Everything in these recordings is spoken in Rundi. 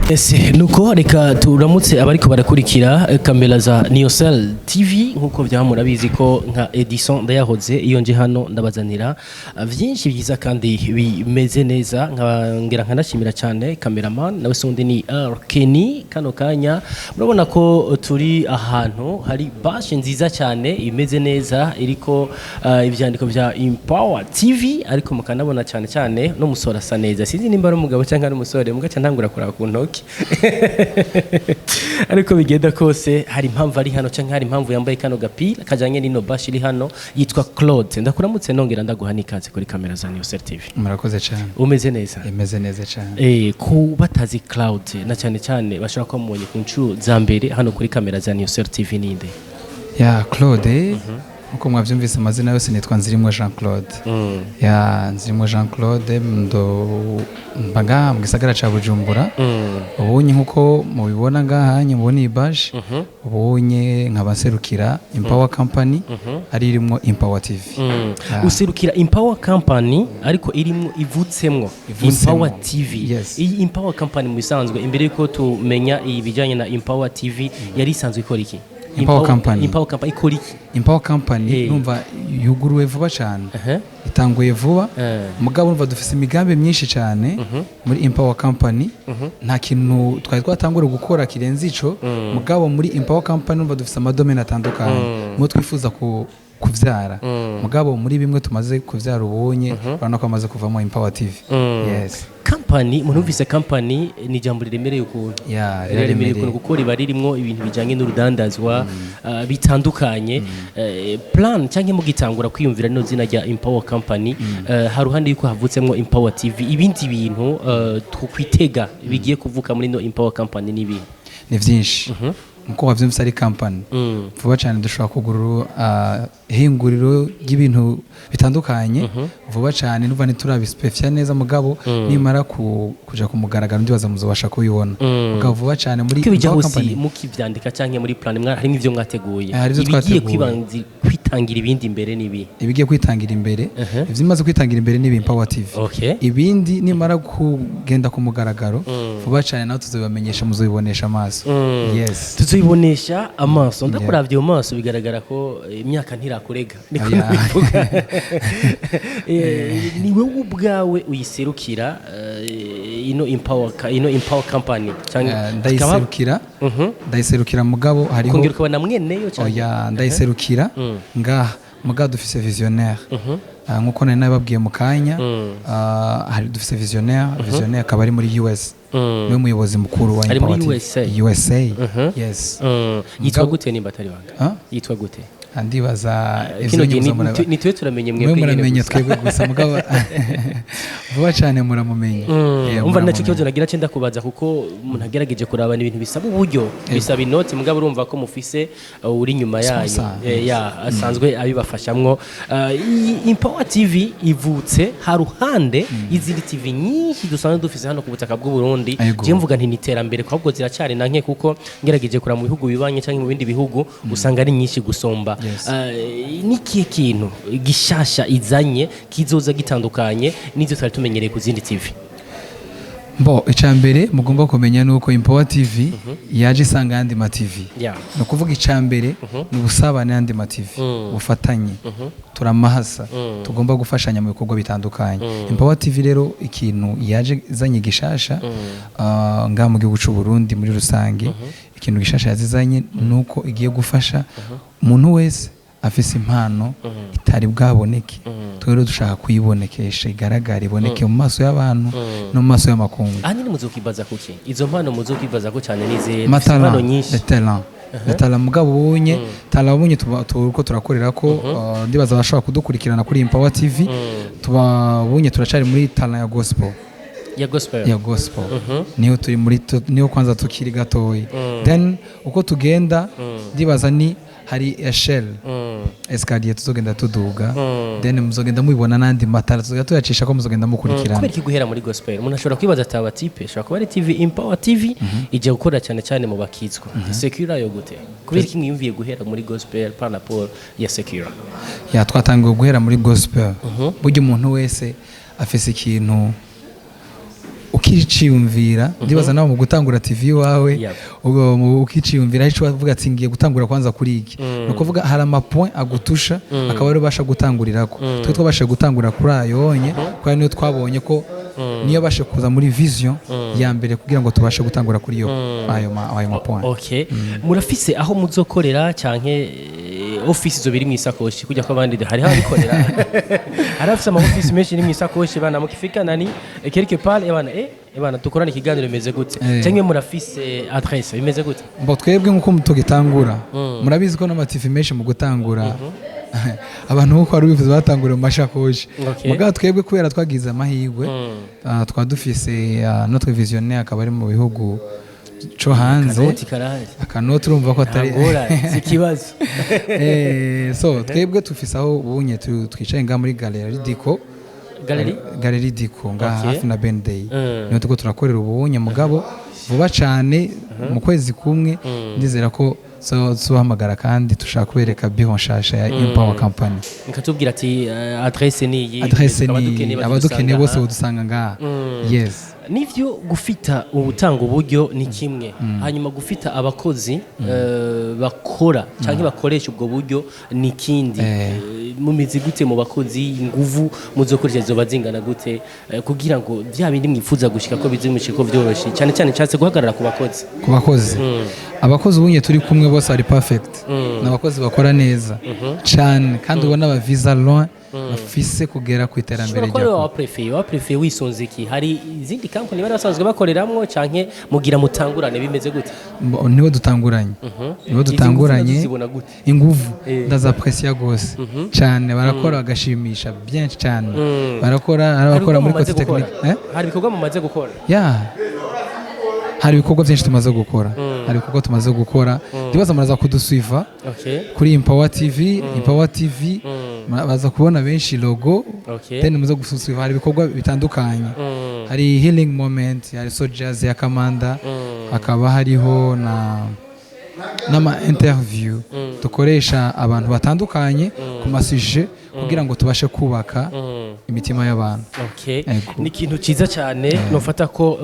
Ese nuko reka turamutse abariko barakurikira kamera za Niyosel TV. Nkuko byaba murabizi ko nka Edison Ndayahoze, iyo nje hano ndabazanira vyinshi byiza kandi bimeze neza. Nkangera nkanashimira cyane cameraman, nawe se undi ni R Kenny. Kano kanya murabona ko turi ahantu hari bâche nziza cyane imeze neza, iriko ivyandiko vya Empower TV, ariko mukanabona cyane cyane no musore asa neza. Sinzi nimba ari umugabo cyangwa ari umusore, mugaca ntangura kuraba ku ntoki, ariko bigenda kose hari impamvu ari hano cyangwa hari impamvu yambaye kano gapira kajanye n'ino bâche iri hano. Yitwa Claude. Ndakuramutse, nongera ndaguha n'ikaze kuri kamera za Niyosel TV. Murakoze cyane. Umeze neza? Imeze neza cyane. Ku batazi Claude, na cyane cyane bashobora kuba mubonye ku nshuro za mbere hano kuri kamera za Niyosel TV, ninde? Ya, Claude, nkuko mwabyumvise amazina yose, nitwa Nzirimwo Jean Claude. Ya, Nzirimwo Jean Claude, ndo mba ngaha mu gisagara ca Bujumbura. Ubunye nkuko mubibona ngaha mubona iyi bâche, ubunye nkaba nserukira Empower Company, ari irimwo Empower TV. Ya. Userukira Empower Company, ariko irimwo, ivutsemwo Ivutsemwo. Empower TV. Yes. Iyi Empower Company mu bisanzwe, imbere yuko tumenya ibijyanye na Empower TV, yari isanzwe ikora iki? Empower Company. Empower Company ikora iki? Empower Company, numva yuguruwe vuba cyane, itanguye vuba. Mugabo urumva dufise imigambi myinshi cyane muri Empower Company. Nta kintu twari twatangura gukora kirenze ico. Mugabo muri Empower Company urumva dufise ama domaines atandukanye mu twifuza kuvyara. Mugabo muri bimwe tumaze kuvyara, ubonye urabona ko amaze kuvamo Empower TV. Yes. Company, umuntu wumvise company ni ijambo riremereye ukuntu. Ya. Riremereye Riraremereye. ukuntu, kuko riba ririmwo ibintu bijanye n'urudandazwa bitandukanye. Plan cyangwa mugitangura kwiyumvira rino zina rya Empower Company, haruhande yuko havutsemwo Empower TV, ibindi bintu twokwitega bigiye kuvuka muri no Empower Company n'ibihe? Ni vyinshi. Nkuko wavyumvise, ari company. Vuba cyane dushobora kugurura ihinguriro ry'ibintu bitandukanye vuba cyane. Nuva ntiturabispefya neza, mugabo nimara kuja ku mugaragaro ndibaza muzobasha kubibona. Mugabo vuba cyane muri Ko bijya Empower hose Company. Mukivyandika canke muri plan harimo ivyo mwateguye? Hari ivyo Ibigiye twateguye. kwitangira ibindi imbere n'ibi? Ibigiye kwitangira imbere, ivyimaze kwitangira imbere ni Empower TV. Ibindi nimara kugenda ku mugaragaro vuba cyane nawe tuzobibamenyesha, muzobibonesha amaso. Yes. Tuzoyibonesha amaso. Ndakuravye mu maso, bigaragara ko imyaka ntirakurega, niko Oya. nabivuga. Ni wowe ubwawe uyiserukira ino Empower Company canke Ndayiserukira, ndayiserukira, mugabo hariho ukongera ukaba na mweneyo canke? Oya, ndayiserukira ngaha, mugabo dufise visionnaire. Nkuko nari nababwiye mu kanya, hari dufise visionnaire. Visionnaire akaba ari muri US, niwe muyobozi mukuru wa Ari muri Empower TV. USA? USA, yes. Yitwa gute nimba atari banga? Ah? Yitwa gute? Ndibaza Kino ivyo gihe nyine ni twe turamenye mwe mwebwe nyene muramenya gusa. Twebwe gusa, mugabo vuba cyane muramumenya. Umva, nacyo Muramumenya. kibazo nagira cenda kubaza, kuko umuntu agerageje kuraba ni ibintu bisaba uburyo, bisaba inoti, mugabo urumva ko mufise uri inyuma yanyu. Sponsor. Ya, asanzwe abibafashamwo. Iyi Empower TV ivutse haruhande y'izindi TV nyinshi dusanzwe dufise hano ku butaka bw'u Burundi. Ego. Je mvuga nti ni iterambere, ahubwo ziracyari na nke, kuko ngerageje kuraba mu bihugu bibanye cyangwa mu bindi bihugu usanga ari nyinshi gusomba. N'ikihe kintu gishasha izanye kizoza gitandukanye n'ivyo twari tumenyereye ku zindi TV? Bo, icya mbere mugomba kumenya ni uko Empower TV yaje isanga ayandi ma TV. Ni ukuvuga icya mbere ni ubusabane n'andi ma TV, ubufatanye, turamahasa, tugomba gufashanya mu bikorwa bitandukanye. Empower TV rero, ikintu yaje izanye gishasha ngaha mu gihugu cy'u Burundi muri rusange, ikintu gishasha yazizanye ni uko igiye gufasha umuntu wese afise impano itari bwaboneke. Twe rero dushaka kuyibonekesha, igaragare, iboneke mu maso y'abantu no mu maso y'amakungu. Ahanini muzokibaza kuki? Izo mpano muzokibaza ko cyane nize? Ma talent. Impano nyinshi. Le talent, le talent. Mugabo ubonye talent, ubonye tuba turiko turakorera ko ndibaza abashobora kudukurikirana kuri Empower TV, tubabonye turacari muri talent ya gospel. Ya gospel. Ya gospel niyo turi muri niyo kwanza tukiri gatoyi. Then uko tugenda, ndibaza ni hari échelle, escalier tuzogenda tuduga, then muzogenda mubibona n'andi matara tuzogenda tuyacisha ko muzogenda mukurikirana. Kubera iki guhera muri gospel? Umuntu ashobora kwibaza ati aba type ashobora kuba ari TV, Empower TV ijya gukora cyane cyane mu bakizwa, secular yo gute? Kubera iki mwiyumviye guhera muri gospel par rapport ya secular? Ya, twatangiye guhera muri gospel. Burya umuntu wese afise ikintu Ukiciyumvira, ndibaza nawe mu gutangura TV iwawe, ubwo ukiciyumvira ico wavuga ati ngiye gutangura kwanza kuri iki, ni ukuvuga hari ama point agutusha, akaba ari ubasha gutangurirako. Twe twabasha gutangura kuri ayo onye kubera niyo twabonye ko niyo bashe kuza muri vision ya mbere kugira ngo tubashe gutangura kuri iyo ayo ma point. Okay, murafise aho muzokorera canke office zo biri mu isakoshi kujya ko abandi hariho abikorera, hari afise ama office menshi ni mu isakoshi bana mukifika nani quelque part ebana ebana dukorana ikiganiro bimeze gute? Canke murafise adresse, bimeze gute? Mbo twebwe nk'uko tugitangura, murabizi ko n'ama TV menshi mu gutangura, abantu nk'uko wari ubivuze, batanguriye mu mashakoshi. Mugabo twebwe kubera twagize amahirwe, twaba dufise notre visionnaire akaba ari mu bihugu co hanze. Kanoti karahari. Akanoti urumva ko atari Ntangorane, si ikibazo. So twebwe tufise aho ubunye twicaye ngaha muri Galerie Dico. Galerie? Galerie Dico ngaha hafi na Benday. Niho turiko turakorera ubunye, mugabo vuba cane mu kwezi kumwe ndizera ko tuzohamagara kandi tushaka kubereka biro nshasha ya Empower Company. Nkatubwira ati adresse ni iyi. Adresse ni abadukeneye abadukeneye bose badusanga aha. bodusanga ngaha, yes. Nivyo, gufita ubutanga uburyo ni kimwe, hanyuma gufita abakozi bakora cyangwa bakoresha ubwo buryo ni ikindi. Mumeze gute mu bakozi? Inguvu muzokoresha zoba zingana gute kugira ngo bya bindi mwifuza gushika ko bize mushika ko vyoroshe? Cyane cyane nshatse guhagarara ku bakozi. Ku bakozi, abakozi ubunye turi kumwe bose bari perfect, ni abakozi bakora neza cane kandi ubona ba visa loin bafise kugera ku iterambere Ushobora kuba rya ariwe waprefeye wisunze iki? Hari izindi kampani bari basanzwe bakoreramwo canke mugira mutangurane, bimeze gute? Nibo dutanguranye, nibo Izi nguvu dutanguranye. nazo zibona gute? Inguvu ndazapresiya gose cyane, barakora bagashimisha byinshi cyane, barakora ari Hari abakora ibikorwa muri mumaze côté gukora? technique, eh? Hari ibikorwa mumaze gukora? Ya, hari ibikorwa byinshi tumaze gukora, hari ibikorwa tumaze gukora. Ndibaza muraza kudusuiva kuri Empower TV. Empower TV baza kubona benshi logo. Then muze gusuiva, hari ibikorwa bitandukanye, hari healing moment, hari soldiers ya Kamanda, hakaba hariho na n'ama interview dukoresha abantu batandukanye ku ma sujet kugira ngo tubashe kubaka imitima y'abantu. Ego. Ni ikintu cyiza cyane nufata ko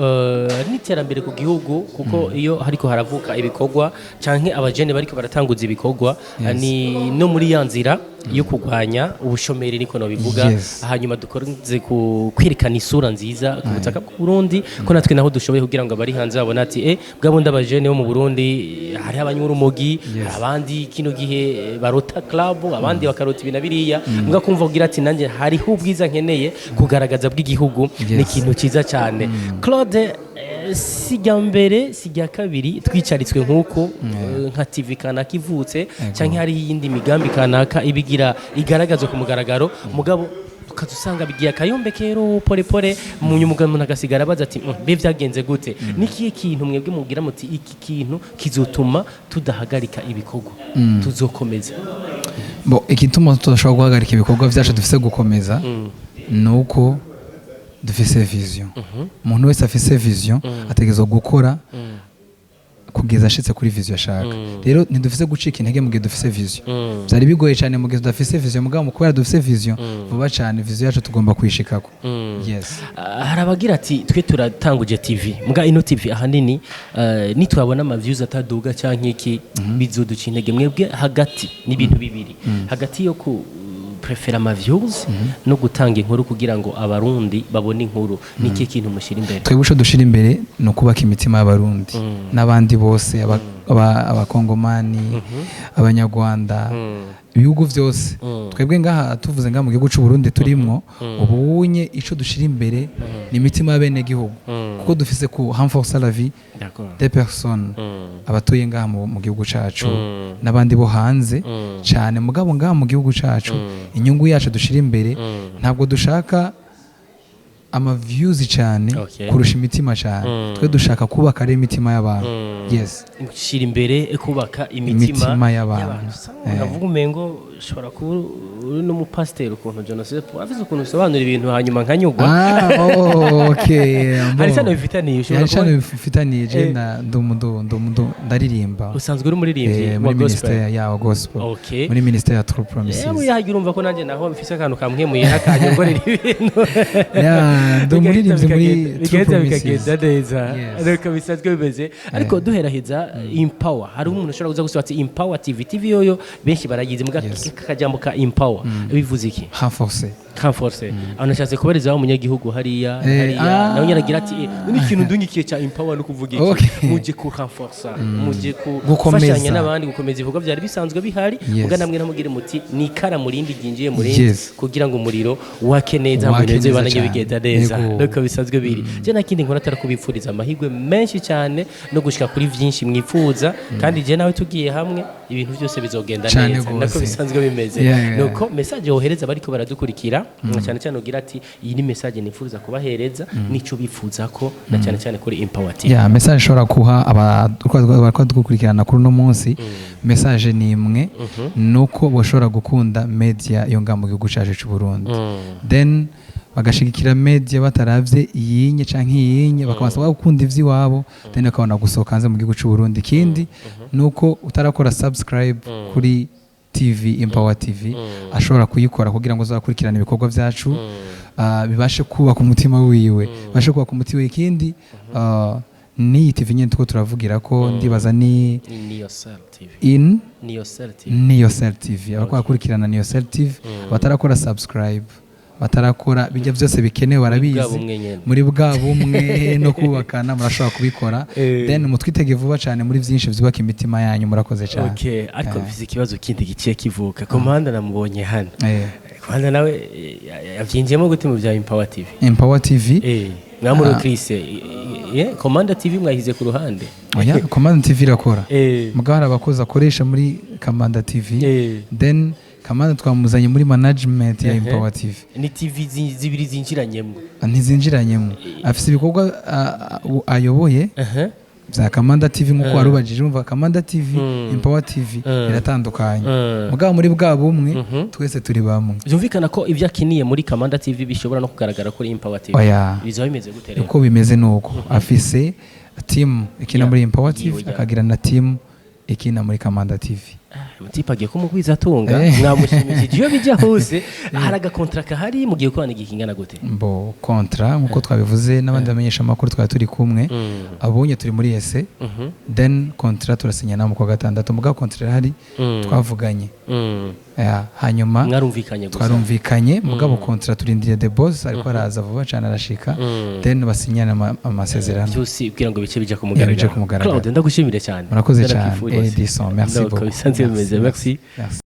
n'iterambere ku gihugu, kuko iyo hariko haravuka ibikorwa canke abajene bariko baratanguza ibikorwa, ni no muri ya nzira yo kurwanya ubushomeri, niko nobivuga. Hanyuma dukunze kwerekana isura nziza ku butaka bw'u Burundi, ko natwe naho dushoboye, kugira ngo abari hanze babone ati bwa bundi abajene bo mu Burundi, hariho abanywa urumogi, hari abandi kino gihe barota club, abandi bakarota ibi na biriya, mbwa kumva kugira ati nanjye hariho ubwiza nkeneye kugaragaza bw'igihugu. Ni ikintu cyiza cyane. Claude, sijya mbere sijya kabiri twicaritswe nk'uko nka TV kanaka ivutse cyangwa hari iyindi migambi kanaka ibigira igaragazwa ku mugaragaro, mugabo ukaza usanga bigiye akayombekero pole pole, mu nyuma umuntu agasigara abaza ati: "Mbe vyagenze gute?" Nikihe kintu mwebwe mubwira muti iki kintu kizotuma tudahagarika ibikorwa, tuzokomeza? Bo, igituma tudashobora guhagarika ibikorwa byacu, dufise gukomeza, ni uko dufise vision. Umuntu wese afise vision ategerezwa gukora kugeza ashitse kuri vision ashaka. Rero ntidufise gucika intege mu gihe dufise vision. Byari bigoye cyane mu gihe tudafise vision, mugabo mu kubera dufise vision, vuba cyane vision yacu tugomba kuyishikako, yes. Ah, hari abagira ati twe turatanguje TV, mbwa ino TV ahanini nitwabona ama views ataduga canke iki bizoduca intege. Mwebwe hagati n'ibintu bibiri, hagati yo ku prefera ama views no gutanga inkuru kugira ngo abarundi babone inkuru, ni ikihe kintu mushyira imbere? Twebwe ico dushira imbere ni ukubaka imitima y'abarundi n'abandi bose, abakongomani, abanyarwanda, ibihugu byose. Twebwe ngaha tuvuze ngaha mu gihugu cy'u Burundi turimwo ubunye, ico dushira imbere ni imitima y'abenegihugu, kuko dufise ku renforcer la vie des personnes, abatuye ngaha mu gihugu cacu n'abandi bo hanze cyane. Mugabo ngaha mu gihugu cacu, inyungu yacu dushira imbere, ntabwo dushaka ama views cyane kurusha imitima cyane. Twe dushaka kubaka ari imitima y'abantu, yes. Gushyira imbere kubaka imitima Imitima y'abantu. Navuga umengo ushobora kuba uri n'umupasiteri, ukuntu Jenoside afise ukuntu usobanura ibintu hanyuma nkanyugwa. Ah, oh, okay. Hari isano bifitaniye, ushobora Hari isano kuba bifitaniye. Je ndaririmba. Usanzwe uri umuririmbyi wa muri gospel? ministère ya gospel. Muri ministère ya True Promises. Yewe, yahagira urumva ko nanjye naho mfise akantu kamwemuye akanyongorera ibintu. Ya, Yeah, ndi umuririmbyi muri True Bigahita Promises. bikagenda neza. Yes. Ariko bisanzwe bimeze, ariko duheraheza Empower, hari umuntu ushobora kuza gusaba ati Empower TV, TV yoyo benshi barayizi muga kajambo ka Empower bivuze iki? Renforcer. Renforce. Aho nashatse kubariza wa munyagihugu hariya, hariya nawe nyine agira ati: "Eh, ni ikintu ndungikiye cya Empower no kuvuga iki?" Muje ku renforcer, muje ku Gukomeza. gufashanya n'abandi gukomeza ibikorwa byari bisanzwe bihari, muga namwe namugire muti ni ikara murindi ryinjiye murindi kugira ngo umuriro wake neza, Wake mu bintu neza bibandanye cyane. bigenda neza. Nuko bisanzwe biri. Je nta kindi nkora atari kubipfuriza amahirwe menshi cyane no gushika kuri byinshi mwifuza, kandi je nawe tugiye hamwe ibintu byose bizogenda Cyane neza, nako gose. bisanzwe bimeze. Nuko message wohereza bariko baradukurikira, na cyane cyane ugira ati iyi ni message nifuza kubahereza, nico bifuza ko na cyane cyane kuri Empower TV. Ya, message ishobora kuha abariko dukurikirana kuri uno munsi, message ni imwe, nuko bashobora gukunda media yo ngaha mu gihugu cacu c'u Burundi, then bagashigikira media bataravye iyinye canke iyinye, bakabanza gukunda ivy'iwabo, then bakabona gusohoka hanze mu gihugu c'u Burundi. Ikindi nuko utarakora subscribe kuri TV Empower TV ashobora kuyikora kugira ngo azakurikirane ibikorwa byacu, bibashe kubaka umutima wiwe, bibashe kubaka umutima wiwe. Ikindi, n'iyi TV nyine tuko turavugira ko ndibaza ni Ni Niyosel TV. In Niyosel TV. Niyosel TV. Abariko barakurikirana Niyosel TV batarakora subscribe, batarakora bijya byose bikenewe, barabizi. Bwa bumwe nyene. Muri bwa bumwe no kubakana, murashobora kubikora, then mutwitege vuba cyane muri byinshi byubaka imitima yanyu. Murakoze cyane. Okay, ariko mfise ikibazo kindi giciye kivuka. Komanda namubonye hano. Komanda nawe yavyinjiyemo gute mu bya Empower TV? Empower TV. Mwamuro Chris, Komanda TV mwahize ku ruhande. Oya, Komanda TV irakora. Mugabo hari abakozi akoresha muri Kamanda TV. Then Kamanda twamuzanye muri management ya Empower TV. Ni TV zibiri zinjiranyemo. Ntizinjiranyemo, afise ibikorwa ayoboye bya Kamanda TV, nk'uko wari ubajije. Urumva Kamanda TV, Empower TV biratandukanye, mugabo muri bwa bumwe twese turi bamwe. Byumvikana ko ibyo akiniye muri Kamanda TV bishobora no kugaragara kuri Empower TV. Oya. Bizaba bimeze gute rero? Uko bimeze ni uko afise team ikina muri Empower TV, akagira na team ikina muri Kamanda TV. Mutipe agiye kumugwiza atunga. Mwamushimishije iyo bijya hose. Hari agakontra kahari, mugiye kubana igihe kingana gute? Mbo contrat, nk'uko twabivuze n'abandi bamenyesha amakuru twari turi kumwe, abonye turi muri ese, then contrat turasinya mu kwa gatandatu. Mugabo contrat irahari, twavuganye. Ya, hanyuma Mwarumvikanye gusa. Twarumvikanye, mugabo contrat turindiriye the boss, ariko araza vuba cyane, arashika, then basinyana amasezerano. Byose kugira ngo bice bijya ku Yeah, bice mugaragaro. ku mugaragaro. Claude, ndagushimire cyane. Murakoze cyane. Ndanakwifuriza. Edison, merci Ndabona beaucoup. bisanzwe bimeze. Merci. Merci.